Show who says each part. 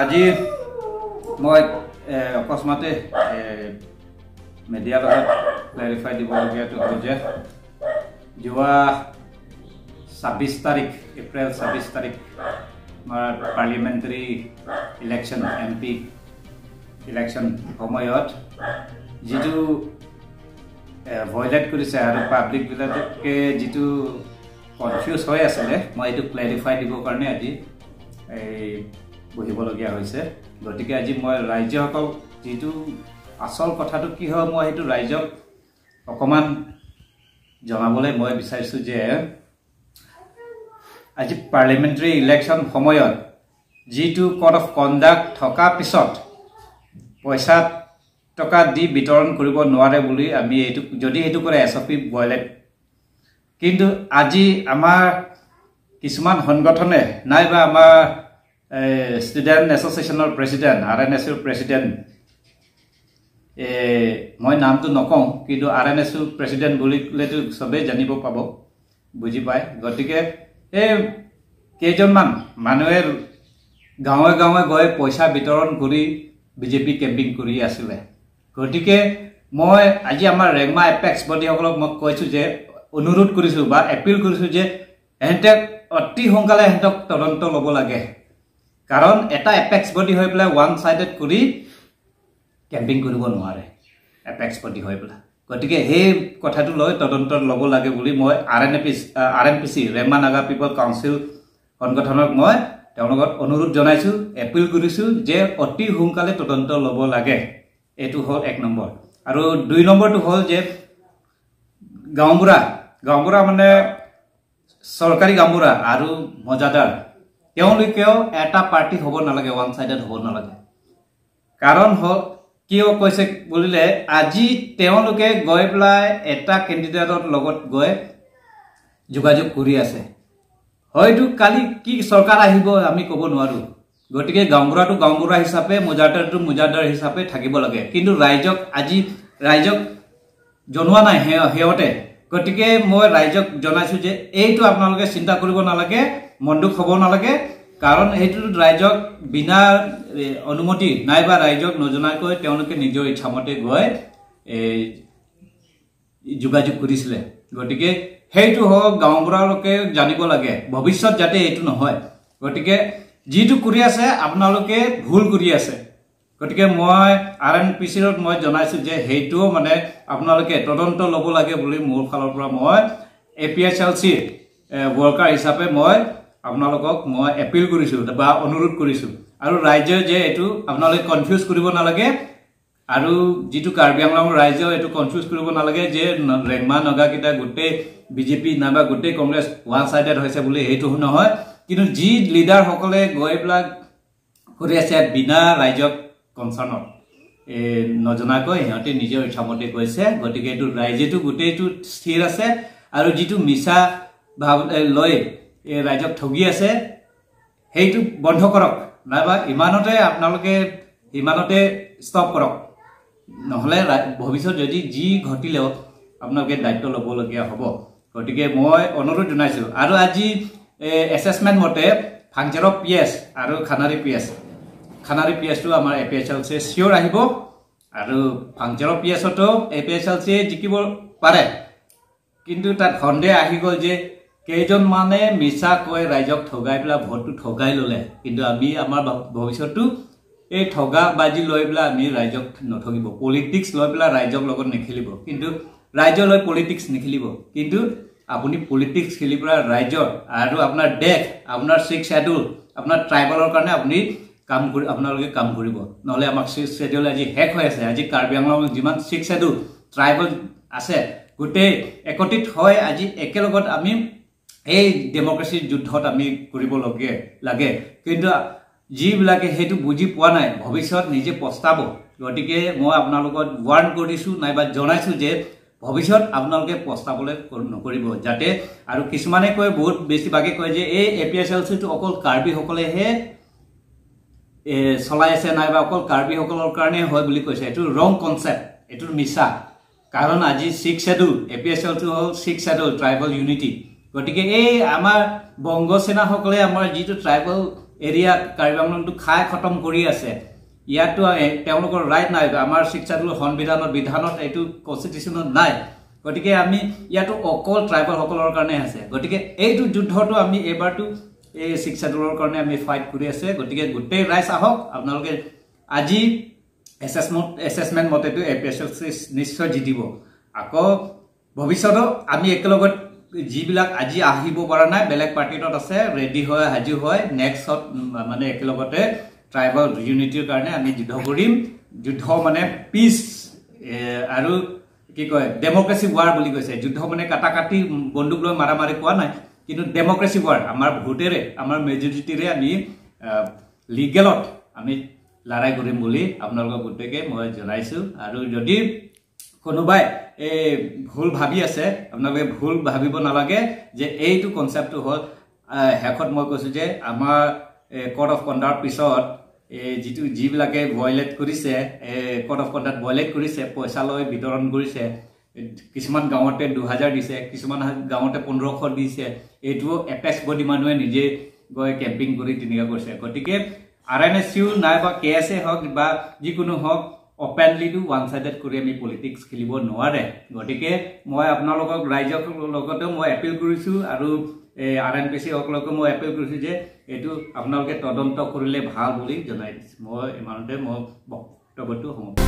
Speaker 1: আজি মই অকস্মাতে মিডিয়াৰ লগত ক্লেৰিফাই দিবলগীয়াটো হ'ল যে যোৱা 26 তাৰিখ, এপ্ৰিল 26 তাৰিখ আমাৰ পাৰ্লিয়ামেণ্টাৰী ইলেকশ্যন, এমপি ইলেকশ্যন সময়ত যিটো ভয়লেট কৰিছে আৰু পাব্লিকবিলাকে যিটো কনফিউজ হৈ আছিলে, মই এইটো ক্লেৰিফাই দিবৰ কাৰণে আজি এই বহিবলগীয়া হৈছে। গতিকে আজি মই ৰাইজসকল যিটো আচল কথাটো কি হয়, মই সেইটো ৰাইজক অকণমান জনাবলৈ মই বিচাৰিছোঁ যে আজি পাৰ্লিয়ামেণ্টাৰী ইলেকশ্যন সময়ত যিটো কোড অফ কণ্ডাক্ট থকা পিছত পইচা টকা দি বিতৰণ কৰিব নোৱাৰে বুলি আমি এইটো যদি সেইটো কৰে এছঅ'পি ভয়লেট। কিন্তু আজি আমাৰ কিছুমান সংগঠনে নাইবা আমাৰ ষ্টুডেণ্ট এছ'চিয়েশ্যনৰ প্ৰেচিডেণ্ট, আৰএনএছৰ প্ৰেচিডেণ্ট, মই নামটো নকওঁ, কিন্তু আৰএনএছৰ প্ৰেচিডেণ্ট বুলি ক'লেতো চবেই জানিব পাব, বুজি পায়। গতিকে এই কেইজনমান মানুহে গাঁৱে গাঁৱে গৈ পইচা বিতৰণ কৰি বিজেপি কেম্পিং কৰি আছিলে। গতিকে মই আজি আমাৰ ৰেংমা এপেক্স বডিসকলক মই কৈছোঁ যে অনুৰোধ কৰিছোঁ বা এপিল কৰিছোঁ যে এহেঁতক অতি সোনকালে এহেঁতক তদন্ত ল'ব লাগে। কাৰণ এটা এপেক্স বডি হৈ পেলাই ওৱান চাইডেড কৰি কেম্পিং কৰিব নোৱাৰে এপেক্স বডি হৈ পেলাই। গতিকে সেই কথাটো লৈ তদন্ত ল'ব লাগে বুলি মই আৰএনপিচি, ৰেংমা নাগা পিপল কাউন্সিল সংগঠনক মই তেওঁলোকক অনুৰোধ জনাইছোঁ, এপিল কৰিছোঁ যে অতি সোনকালে তদন্ত ল'ব লাগে। এইটো হ'ল এক নম্বৰ। আৰু দুই নম্বৰটো হ'ল যে গাঁওবুঢ়া, গাঁওবুঢ়া মানে চৰকাৰী গাঁওবুঢ়া আৰু মজাদাৰ, তেওঁলোকেও এটা পাৰ্টি হ'ব নালাগে, ওৱান চাইডেড হ'ব নালাগে। কাৰণ হ'ল কিয় কৈছে বুলিলে আজি তেওঁলোকে গৈ পেলাই এটা কেণ্ডিডেটৰ লগত গৈ যোগাযোগ কৰি আছে, হয়তো কালি কি চৰকাৰ আহিব আমি ক'ব নোৱাৰোঁ। গতিকে গাঁওবুঢ়াটো গাঁওবুঢ়া হিচাপে, মজাদাৰটো মজাদাৰ হিচাপে থাকিব লাগে। কিন্তু ৰাইজক আজি ৰাইজক জনোৱা নাই সিহঁতে। গতিকে মই ৰাইজক জনাইছোঁ যে এইটো আপোনালোকে চিন্তা কৰিব নালাগে, মন দুখ হ'ব নালাগে। কাৰণ সেইটো ৰাইজক বিনা অনুমতি নাইবা ৰাইজক নজনাকৈ তেওঁলোকে নিজৰ ইচ্ছামতে গৈ এই যোগাযোগ কৰিছিলে। গতিকে সেইটো হওক গাঁওবুঢ়ালোকে জানিব লাগে, ভৱিষ্যত যাতে এইটো নহয়। গতিকে যিটো কৰি আছে আপোনালোকে ভুল কৰি আছে। গতিকে মই আৰএনপিচিত মই জনাইছোঁ যে সেইটোও মানে আপোনালোকে তদন্ত ল'ব লাগে বুলি মোৰ ফালৰ পৰা মই এপিএইচএলচিৰ ৱৰ্কাৰ হিচাপে মই আপোনালোকক মই এপিল কৰিছোঁ বা অনুৰোধ কৰিছোঁ। আৰু ৰাইজে যে এইটো আপোনালোকে কনফিউজ কৰিব নালাগে, আৰু যিটো কাৰ্বি আংলঙৰ ৰাইজেও এইটো কনফিউজ কৰিব নালাগে যে ৰেংমা নগাকেইটা গোটেই বিজেপি নাইবা গোটেই কংগ্ৰেছ ওৱান চাইডেড হৈছে বুলি, সেইটো নহয়। কিন্তু যি লিডাৰসকলে গৈ পেলাই কৰি আছে বিনা ৰাইজক কনচাৰ্ণত নজনাকৈ সিহঁতে নিজৰ ইচ্ছামতে গৈছে। গতিকে এইটো ৰাইজেতো গোটেইটো স্থিৰ আছে, আৰু যিটো মিছা ভাৱ লৈ এই ৰাইজক ঠগি আছে সেইটো বন্ধ কৰক, নাইবা ইমানতে আপোনালোকে ইমানতে ষ্টপ কৰক। নহ'লে ভৱিষ্যত যদি যি ঘটিলেও আপোনালোকে দায়িত্ব ল'বলগীয়া হ'ব। গতিকে মই অনুৰোধ জনাইছোঁ। আৰু আজি এছেচমেণ্ট মতে ফাংচেৰক পিএছ আৰু খানাৰী পিএছ, খানাৰী পিএছটো আমাৰ এপিএইচএলচি চিয়'ৰ আহিব, আৰু ফাংচেৰক পিএছতো এপিএইচএলচিয়ে জিকিব পাৰে। কিন্তু তাত সন্দেহ আহি গ'ল যে কেইজনমানে মিছা কৈ ৰাইজক ঠগাই পেলাই ভোটটো ঠগাই ল'লে, কিন্তু আমি আমাৰ ভৱিষ্যতটো এই ঠগা বাজি লৈ পেলাই আমি ৰাইজক নঠগিব, পলিটিক্স লৈ পেলাই ৰাইজক লগত নেখেলিব, কিন্তু ৰাইজৰ লৈ পলিটিক্স নেখেলিব। কিন্তু আপুনি পলিটিক্স খেলি পেলাই ৰাইজৰ আৰু আপোনাৰ দেশ, আপোনাৰ ছিক্স শ্বেডিউল, আপোনাৰ ট্ৰাইবেলৰ কাৰণে আপুনি কাম কৰি আপোনালোকে কাম কৰিব। নহ'লে আমাক ছিক্স শ্বেডিউল আজি শেষ হৈ আছে। আজি কাৰ্বি আংলঙত যিমান ছিক্স শ্বেডিউল ট্ৰাইবেল আছে গোটেই একত্ৰিত হৈ আজি একেলগত আমি এই ডেম'ক্ৰেচিৰ যুদ্ধত আমি কৰিব লাগে। কিন্তু যিবিলাকে সেইটো বুজি পোৱা নাই ভৱিষ্যত নিজে পস্তাব। গতিকে মই আপোনালোকক ৱাৰ্ণ কৰিছোঁ নাইবা জনাইছোঁ যে ভৱিষ্যত আপোনালোকে পস্তাবলৈ নকৰিব যাতে। আৰু কিছুমানে কয়, বহুত বেছিভাগে কয় যে এই এপিএইচএলচিটো অকল কাৰ্বিসকলেহে চলাই আছে নাইবা অকল কাৰ্বিসকলৰ কাৰণে হয় বুলি কৈছে। এইটো ৰং কনচেপ্ট, এইটো মিছা। কাৰণ আজি ছিক্স শ্বেডিউল, এপিএইচএলটো হ'ল ছিক্স শ্বেডিউল ট্ৰাইবেল ইউনিটি। গতিকে এই আমাৰ বংগ সেনাসকলে আমাৰ যিটো ট্ৰাইবেল এৰিয়া কাৰ্বি আংলংটো খাই খতম কৰি আছে। ইয়াতো তেওঁলোকৰ ৰাইট নাই, আমাৰ ছিক্স শ্বেডিউল সংবিধানত বিধানত এইটো কনষ্টিটিউশ্যনত নাই। গতিকে আমি ইয়াতো অকল ট্ৰাইবেলসকলৰ কাৰণে আছে। গতিকে এইটো যুদ্ধটো আমি এইবাৰটো এই ছিক্স শ্বেডিউলৰ কাৰণে আমি ফাইট কৰি আছে। গতিকে গোটেই ৰাইজ আহক, আপোনালোকে আজি এছেচমেণ্ট মতেতো A P S L C নিশ্চয় জিতিব। আকৌ ভৱিষ্যতত আমি একেলগত যিবিলাক আজি আহিব পৰা নাই, বেলেগ পাৰ্টিত আছে, ৰেডি হয়, সাজু হয়, নেক্সট মানে একেলগতে ট্ৰাইবেল ইউনিটিৰ কাৰণে আমি যুদ্ধ কৰিম। যুদ্ধ মানে পিচ আৰু কি কয় ডেম'ক্ৰেচি ৱাৰ বুলি কৈছে। যুদ্ধ মানে কাটা কাটি বন্দুক লৈ মাৰা মাৰি কোৱা নাই, কিন্তু ডেম'ক্ৰেচি ৱাৰ আমাৰ ভোটেৰে, আমাৰ মেজৰিটিৰে আমি লিগেলত আমি লৰাই কৰিম বুলি আপোনালোকক গোটেইকে মই জনাইছোঁ। আৰু যদি কোনোবাই এই ভুল ভাবি আছে, আপোনালোকে ভুল ভাবিব নালাগে যে এইটো কনচেপ্টটো হ'ল। শেষত মই কৈছোঁ যে আমাৰ ক'ড অফ কণ্ডাক্ট পিছত এই যিটো যিবিলাকে ভয়লেট কৰিছে, ক'ড অফ কণ্ডাক্ট ভয়লেট কৰিছে, পইচা লৈ বিতৰণ কৰিছে, কিছুমান গাঁৱতে 2000 দিছে, কিছুমান গাঁৱতে 1500 দিছে, এইটোও এপেক্স বডি মানুহে নিজে গৈ কেম্পিং কৰি তেনেকুৱা কৰিছে। গতিকে আৰ এন এছ ইউ নাইবা কে এছ এ হওক বা যিকোনো হওক, অপেনলিটো ওৱান চাইডেড কৰি আমি পলিটিক্স খেলিব নোৱাৰে। গতিকে মই আপোনালোকক ৰাইজক লগতেও মই এপিল কৰিছোঁ আৰু এই আৰ এন পি চি সকলকো মই এপিল কৰিছোঁ যে এইটো আপোনালোকে তদন্ত কৰিলে ভাল বুলি জনাই দিছোঁ। মই ইমানতে মই বক্তব্যটো সমাপ্ত।